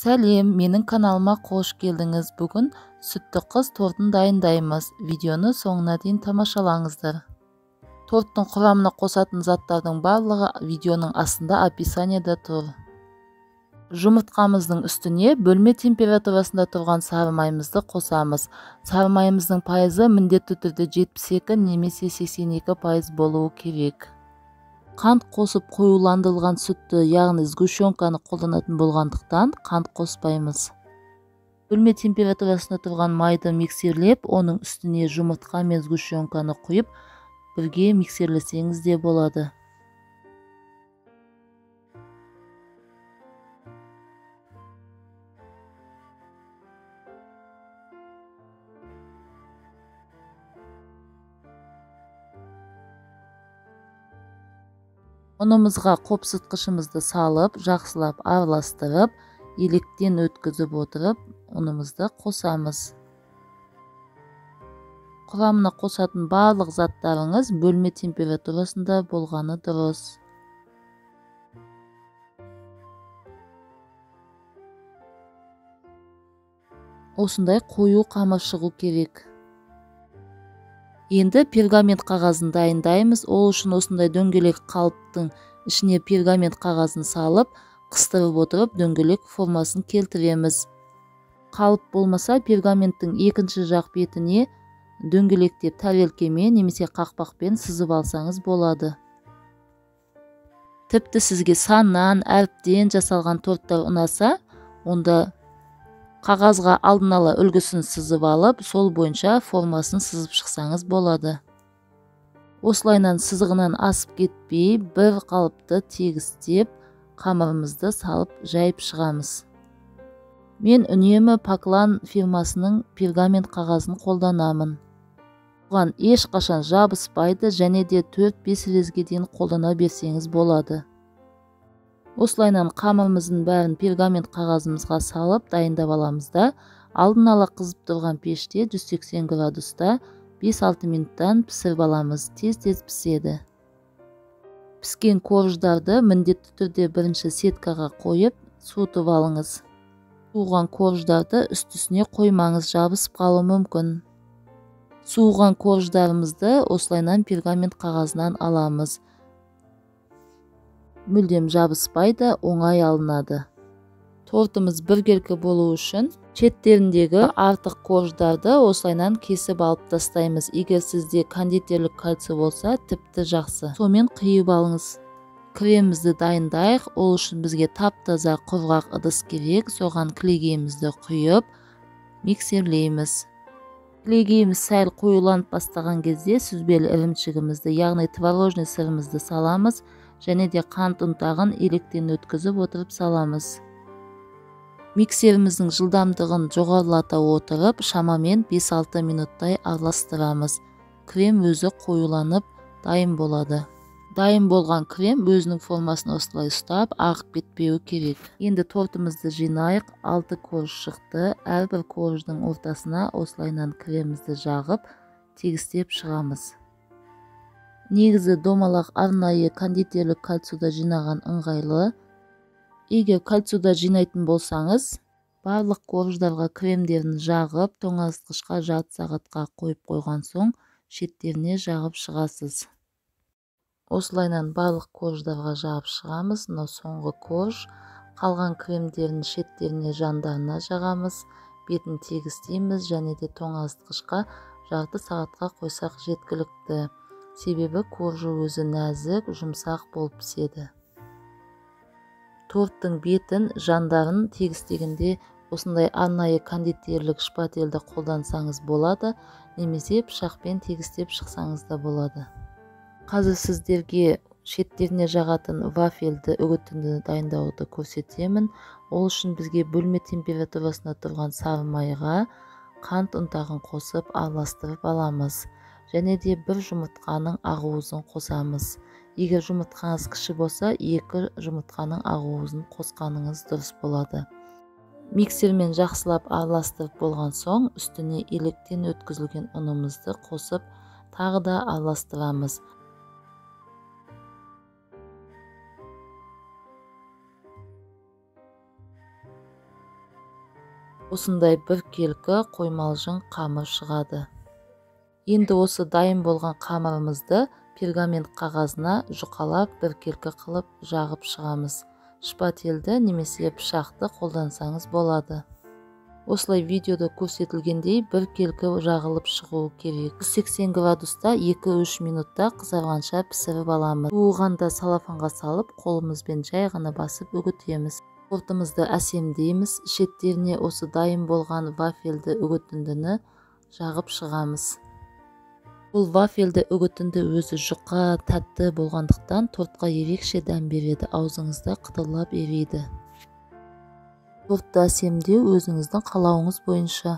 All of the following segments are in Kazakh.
Сәлем, менің каналыма қош келдіңіз. Бүгін сүтті қыз тортын дайындаймыз. Видеоны соңына дейін тамашалаңыздар. Торттың құрамына қосатын заттардың барлығы видеоның астында описаниеда тұр. Жұмыртқамыздың үстіне бөлме температурасында тұрған сары майымызды қосамыз. Сары майымыздың пайызы міндетті түрде 72 немесе 82% болуы керек. Қант қосып қоюландырылған сүтті, яғни сгущенканы қолданатын болғандықтан қант қоспаймыз. Бөлме температурасында тұрған майды миксерлеп, оның үстіне жұмыртқа мен сгущенканы құйып, бірге миксерлесеңіз де болады. Ұнымызға қопсытқышымызды салып, жақсылап араластырып, електен өткізіп отырып, ұнымызды қосамыз. Құрамына қосатын барлық заттарыңыз бөлме температурасында болғаны дұрыс. Осындай қою қамыр шығу керек. Енді пергамент қағазын дайындаймыз. Ол үшін осындай дөңгелек қалыптың ішіне пергамент қағазын салып, қыстырып отырып дөңгелек формасын келтіреміз. Қалып болмаса пергаменттің екінші жақ бетіне дөңгелектеп тарелкемен немесе қақпақпен сызып алсаңыз болады. Тіпті сізге саннан, әріптен жасалған торттар ұнаса, онда қағазға алдын ала үлгісін сызып алып, сол бойынша формасын сызып шықсаңыз болады. Осылайынан сызығынан асып кетпей, бір қалыпты тегістеп, қамырымызды салып жайып шығамыз. Мен үнемі Паклан фирмасының пергамент қағазын қолданамын. Оған ешқашан жабыспайды және де 4-5 резге дейін қолдана берсеңіз болады. Осылайынан қамырымыздың бәрін пергамент қағазымызға салып дайындап аламыз да, алдын ала қызып тұрған пеште 180 градуста 5-6 минуттан пісіріп аламыз. Тез-тез піседі. Піскен корждарды міндетті түрде бірінші сеткаға қойып суытып алыңыз. Суыған корждарды үстісіне қоймаңыз, жабысып қалуы мүмкін. Суыған корждарымызды осылайынан пергамент қағазынан аламыз. Мүлдем жабыспайды, оңай алынады. Тортымыз біркелкі болу үшін шеттеріндегі артық корждарды осылайынан кесіп алып тастаймыз. Егер сізде кондитерлік кольцо болса, тіпті жақсы. Сонымен қиып алыңыз. Кремімізді дайындайық. Ол үшін бізге тап-таза құрғақ ыдыс керек. Соған кілегейімізді құйып, миксерлейміз. Кілегейіміз сәл қоюланып бастаған кезде сүзбелі ірімшігімізді, яғни творожный сырымызды саламыз. Және де қант ұнтағын електен өткізіп отырып саламыз. Миксеріміздің жылдамдығын жоғарылата отырып, шамамен 5-6 минуттай араластырамыз. Крем өзі қоюланып дайын болады. Дайын болған крем өзінің формасын осылай ұстап, ағып кетпеуі керек. Енді тортымызды жинайық. 6 корж шықты. Әрбір корждың ортасына осылайынан кремімізді жағып, тегістеп шығамыз. Негізі домалақ арнайы кондитерлік кольцода жинаған ыңғайлы. Егер кольцода жинайтын болсаңыз, барлық корждарға кремдерін жағып, тоңазытқышқа жарты сағатқа қойып қойған соң, шеттеріне жағып шығасыз. Осылайынан барлық корждарға жағып шығамыз. Мынау соңғы корж. Қалған кремдерін шеттеріне, жандарына жағамыз, бетін тегістейміз және де тоңазытқышқа жарты сағатқа қойсақ жеткілікті. Себебі коржы өзі нәзік, жұмсақ болып піседі. Торттың бетін, жандарын тегістегенде осындай арнайы кондитерлік шпателді қолдансаңыз болады, немесе пышақпен тегістеп шықсаңыз да болады. Қазір сіздерге шеттеріне жағатын вафельді үгітінді дайындауды көрсетемін. Ол үшін бізге бөлме температурасында тұрған сары майға қант ұнтағын қосып араластырып аламыз. Және де бір жұмыртқаның ағуызын қосамыз. Егер жұмыртқаңыз кіші болса, 2 жұмыртқаның ағуызын қосқаныңыз дұрыс болады. Миксермен жақсылап араластырып болған соң, үстіне електен өткізілген ұнымызды қосып, тағы да араластырамыз. Осындай біркелкі қоймалжың қамыр шығады. Енді осы дайын болған қамырымызды пергамент қағазына жұқалап біркелкі қылып жағып шығамыз. Шпателді немесе пышақты қолдансаңыз болады. Осылай видеода көрсетілгендей біркелкі жағылып шығуы керек. 180 градуста 2-3 минутта қызарғанша пісіріп аламыз. Суығанда салафанға салып, қолымызбен жай ғана басып үгітеміз. Тортымызды әсемдейміз. Шеттеріне осы дайын болған вафельді үгітіндіні жағып шығамыз. Бұл вафельді үгітінді өзі жұқа, тәтті болғандықтан тортқа ерекше дәм береді, аузыңызда қытырлап ериді. Тортты әсемдеу өзіңіздің қалауыңыз бойынша.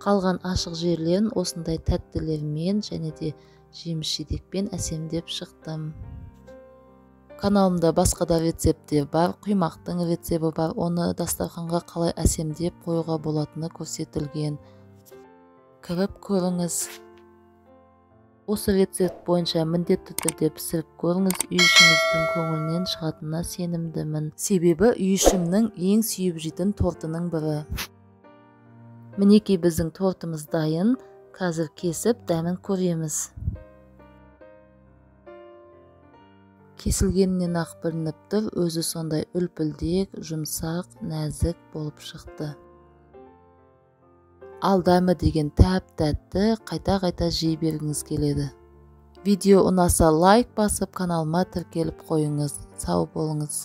Қалған ашық жерлерін осындай тәттілермен және де жеміс-жидекпен әсемдеп шықтым. Каналымда басқа да рецепттер бар, құймақтың рецепті бар, оны дастарханға қалай әсемдеп қоюға болатыны көрсетілген. Кіріп көріңіз. Осы рецепт бойынша міндетті түрде пісіріп көріңіз, үй ішіңіздің көңілінен шығатынына сенімдімін. Себебі үй ішімнің ең сүйіп жейтін тортының бірі. Мінекей біздің тортымыз дайын. Қазір кесіп дәмін көреміз. Кесілгенінен ақ білініп тұр, өзі сондай үлпілдек, жұмсақ, нәзік болып шықты. Ал дәмі деген тәп-тәтті, қайта-қайта жей бергіңіз келеді. Видео ұнаса лайк басып, каналыма тіркеліп қойыңыз. Сау болыңыз.